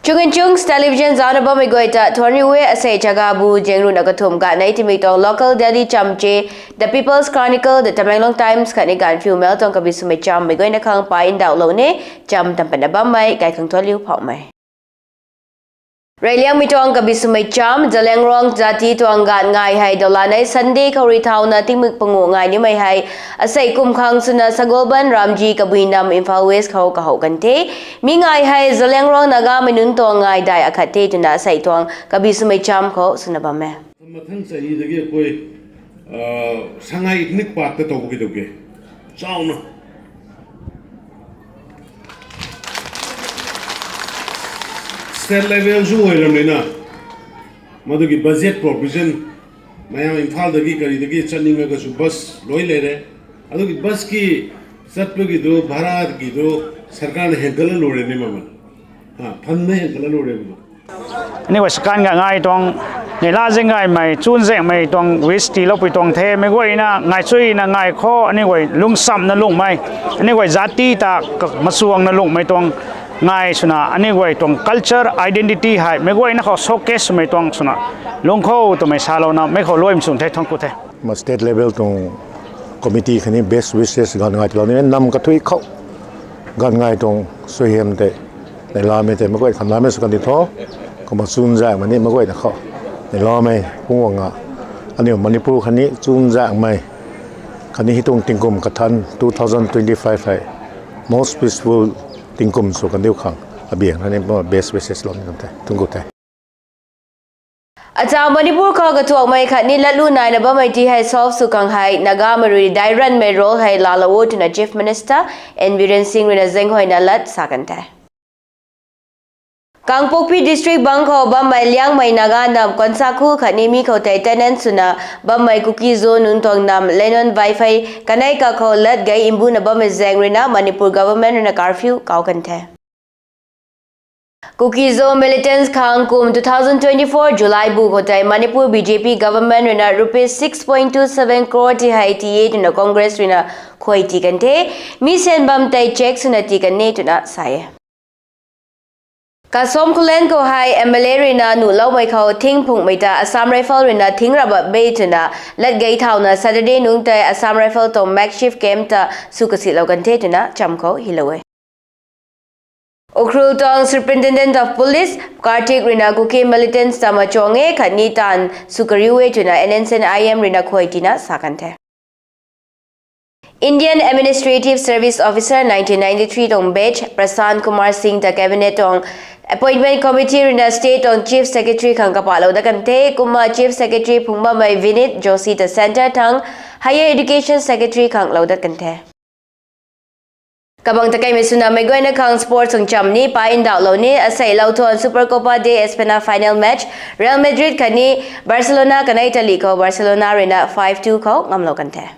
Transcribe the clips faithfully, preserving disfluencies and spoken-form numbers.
Chunginchungs Television zana bammei guay ta thuanriu e. Asei Chagabu Zengru na kathumh ganv nei timik tuang local daily chamche The People's Chronicle, The Tamenglong Times khatni Gaanphiu Mail tuang kabi swmei chammei guayna khang pa ndauhlou ne. Cham tam patna bammei kai khang thuanriu phauhmei. Reyliangmei tuang kabi swmei cham. Zeliangrong zati tuang ganv ngai hei dawlanei Sunday khou rui thauna tingmik pangu ngai nimei hei asei kum khang swna Sagolband Ramji Kabui Nam, Imphal West khou kahouh kan the. Mi ngai hei Zeliangrong Nagamei nunc tuang ngai dai akhat the twna asei tuang kabi swmei cham khou swna bam e. ꯃꯊꯪ ꯆꯍꯤꯗꯒꯤ ꯑꯩꯈꯣꯏ, ꯑ, ꯁꯉꯥꯏ ꯏꯊꯅꯤꯛ ꯄꯥꯔꯛꯇ ꯇꯧꯕ ꯀꯩꯗꯧꯒꯦ? ꯆꯥꯎꯅ꯫ State levelꯁꯨ ꯑꯣꯏꯔꯕꯅꯤꯅ, ꯃꯗꯨꯒꯤ budget provision, ꯃꯌꯥꯝ ꯏꯝꯐꯥꯜꯗꯒꯤ ꯀꯔꯤꯗꯒꯤ ꯆꯠꯅꯤꯡꯉꯒꯁꯨ bus ꯂꯣꯏ ꯂꯩꯔꯦ꯫ ꯑꯗꯨꯒꯤ busꯀꯤ ꯆꯠꯄꯒꯤꯗꯨ, ꯚꯔꯥꯒꯤꯗꯨ ꯁꯔꯀꯥꯔꯅ ꯍꯦꯟꯒꯠꯂ ꯂꯣꯏꯔꯦꯅꯦ ꯃꯃꯜ꯫ ꯍꯥ, fundꯅ ꯍꯦꯟꯒꯠꯂ ꯂꯣꯏꯔꯦꯕ꯫ ꯑꯅꯤꯒꯨꯝꯕ ꯁꯀꯥꯟꯒ ꯉꯥꯏ ꯇꯣꯡ, ꯅꯦꯂꯥ ꯖꯦꯡꯒꯥꯏꯃꯩ, ꯆꯨꯟ ꯖꯦꯡꯃꯩ ꯇꯣꯡ wish ꯇꯤ ꯂꯧꯄꯤ ꯇꯣꯡ ꯊꯦ, ꯃꯦꯒꯣꯏꯅ ꯉꯥꯏꯆꯨꯏꯅ ꯉꯥꯏꯈꯣ, ꯑꯅꯤꯒꯨꯝꯕ ꯂꯨꯡꯁꯝꯅ ꯂꯨꯡꯃꯩ, ꯑꯅꯤꯒꯨꯝꯕ ꯖꯥꯇꯤ ꯇ ꯀ-, ꯃꯆꯨꯋꯪꯅ ꯂꯨꯡꯃꯩ ꯇꯣꯡ ꯉꯥꯏ ꯁꯨꯅ, ꯑꯅꯤꯒꯨꯝꯕ ꯇꯣꯡ culture identity ꯍꯥꯏ, ꯃꯦꯒꯣꯏꯅ ꯈꯣ showcase ꯁꯨꯃꯩ ꯇꯣꯡ ꯁꯨꯅ, ꯂꯨꯡꯈꯣ ꯇꯨꯃꯩ ꯁꯥꯂꯧꯅ, ꯃꯩꯈꯣ ꯂꯣꯏ ꯃꯁꯨꯡ ꯊꯦ ꯊꯣꯡꯀꯨ ꯊꯦ꯫ State level ꯇꯣꯡ committee ꯈꯅꯤ best wishes ꯒꯥꯟ ꯉꯥꯏ ꯇꯤꯂꯥꯎꯅꯤ ꯅꯝ ꯀꯊꯨꯏ ꯈꯧ ꯒꯥꯟ ꯉꯥꯏ ꯇꯣꯡ ꯁꯨꯍꯦꯝ ꯇꯦ ꯅꯩꯂꯥꯃꯦ ꯇꯦ ꯃꯈꯣꯏ ꯈꯟꯂꯥꯃꯦ ꯁꯨ ꯀꯟꯗꯤ ꯊꯣ ꯀꯃ ꯆꯨꯟ ꯖꯥꯛ ꯃꯅꯤ ꯃꯈꯣꯏꯅ ꯈꯧ ꯅꯩꯂꯥꯃꯦ ꯄꯨꯡ ꯋꯥꯉꯥ ꯑꯅꯤ Manipur ꯈꯅꯤ ꯆꯨꯟ ꯖꯥꯛ ꯃꯩ ꯈꯅꯤ ꯍꯤꯇꯣꯡ ꯇꯤꯡꯀꯨꯝ ꯀꯊꯟ two thousand twenty five ꯍꯥꯏ most peaceful ꯇꯤꯡꯀꯨꯝ ꯁꯨ ꯀꯟꯗꯤꯎ ꯈꯥꯡ ꯑꯕꯤꯌꯥꯡ ꯈꯅꯤ best wishes ꯂꯣꯝ ꯊꯝ ꯊꯦ ꯊꯨꯡꯒꯨ ꯊꯦ꯫ Acham Manipur khou katuakmei khatni latlu naina bammei ti hei solve sw khang hei Nagamei rui dairanmei role hei laalou o twna Chief Minister N Biren Singh ruina zenghuayna lat sa kan the. Kangpokpi District bang khou bammei Liangmei Naga nam Konsaku khatni mi khou tei tenant swna bammei Kuki-Zo nunc tuang nam Lenon Vaiphei kanei kakhou lat gei mbuna bammei zaeng ruina Manipur government ruina curfew kau kan the. Kuki-Zo militants khang kum two thousand twenty-four July bu khou tei Manipur B J P government ruina rupees six point two seven crore ti hei ti e twna Congress ruina khuay ti kan the. Mi sen bam tei check swna ti kan e twna sa e. Kasom Khullen khou hei M L A ruina nuhloumei khou thing phunghmei ta Assam Rifle ruina thing raba bei twna lat gei thauna Saturday nungc tei Assam Rifle tuang makeshift camp ta sw kasihlou kan the twna cham khou hilou e. Ukhrul tuang Superintendent of Police Karthik ruina Kuki militants ta machuang e khatni taanv sw kariu e twna N S C N I M ruina khuay tina sa kan the. Indian Administrative Service Officer nineteen ninety-three tuang batch Prashant Kumar Singh ta Cabinet tuang Appointment Committee ruina State tuang Chief Secretary khang kapahlou dat kan the. Kumna Chief Secretary phungc bammei Vineet Joshi ta Centre thang Higher Education Secretary khang lou dat kan the. Kabang takeimei swna meic guayna khang sports tuang cham ni pa ndauhlou ni. Asei lou thuan Supercopa de España final match Real Madrid khatni Barcelona kanei tali khou Barcelona ruina five two khou ngamlou kan the.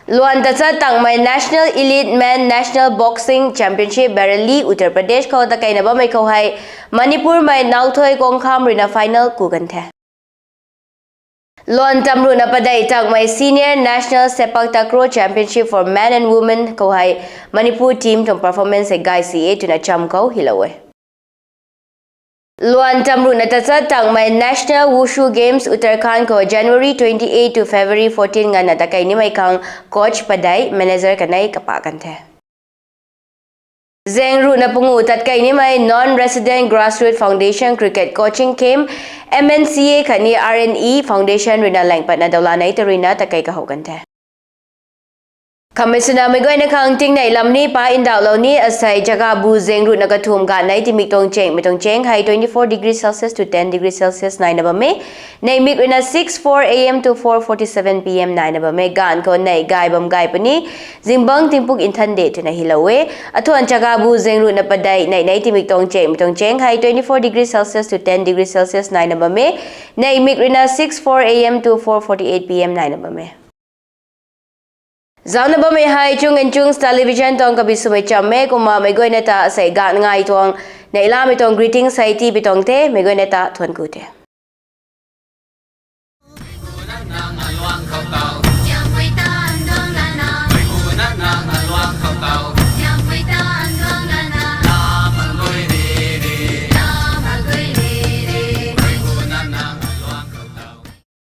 Luan tachat tangmei National Elite Men National Boxing Championship Bareilly, Uttar Pradesh khou takeina bammei khou hei Manipurmei Nauthuoi Kongkham ruina final ku kan the. Luan tamruhna padeih tangmei Senior National Sepak Takraw Championship for Men and Women khou hei Manipur team tuang performance hei gaysi e twna cham khou hilou e. Luan tamruhna tachat tangmei National Wushu Games Uttarakhand khou January twenty-eight to February fourteen nganvna takei nimei khang coach padeih manager kanei kapah kan the. Zaeng ruhna pangu tatkei nimei Non-Resident Grassroots Foundation Cricket Coaching Camp, M N C A khatni R N E Foundation ruina laengpatna dawlanei ta ruina takei kahou kan the. Khamei swna meic guayna khang tingnei lam ni pa ndauhlou ni. Asei Jagabu zaeng ruhna kathumh ganv nei timik tuang chengmei tuang cheng hei twenty-four degree Celsius to ten degree Celsius naina bam e. Neihmik ruina six four A M to four forty-seven P M naina bam e. Ganv khou neih gay bam gay puni zingbangc tingpuk nthan de twna hilou e. Athuan Jagabu zaeng ruhna padeih neih nei timik tuang chengmei tuang cheng hei twenty-four degree Celsius to ten degree Celsius naina bam e. Neihmik ruina six four A M to four forty-eight P M naina bam e. Zaucna bammei hei Chung and Chungs Television tuang kabi swmei cham e. Kumna meic guayna ta sei gaanh ngai tuang neihlamei tuang greetings hei tipui tuang the. Meic guayna ta thuanc ku the.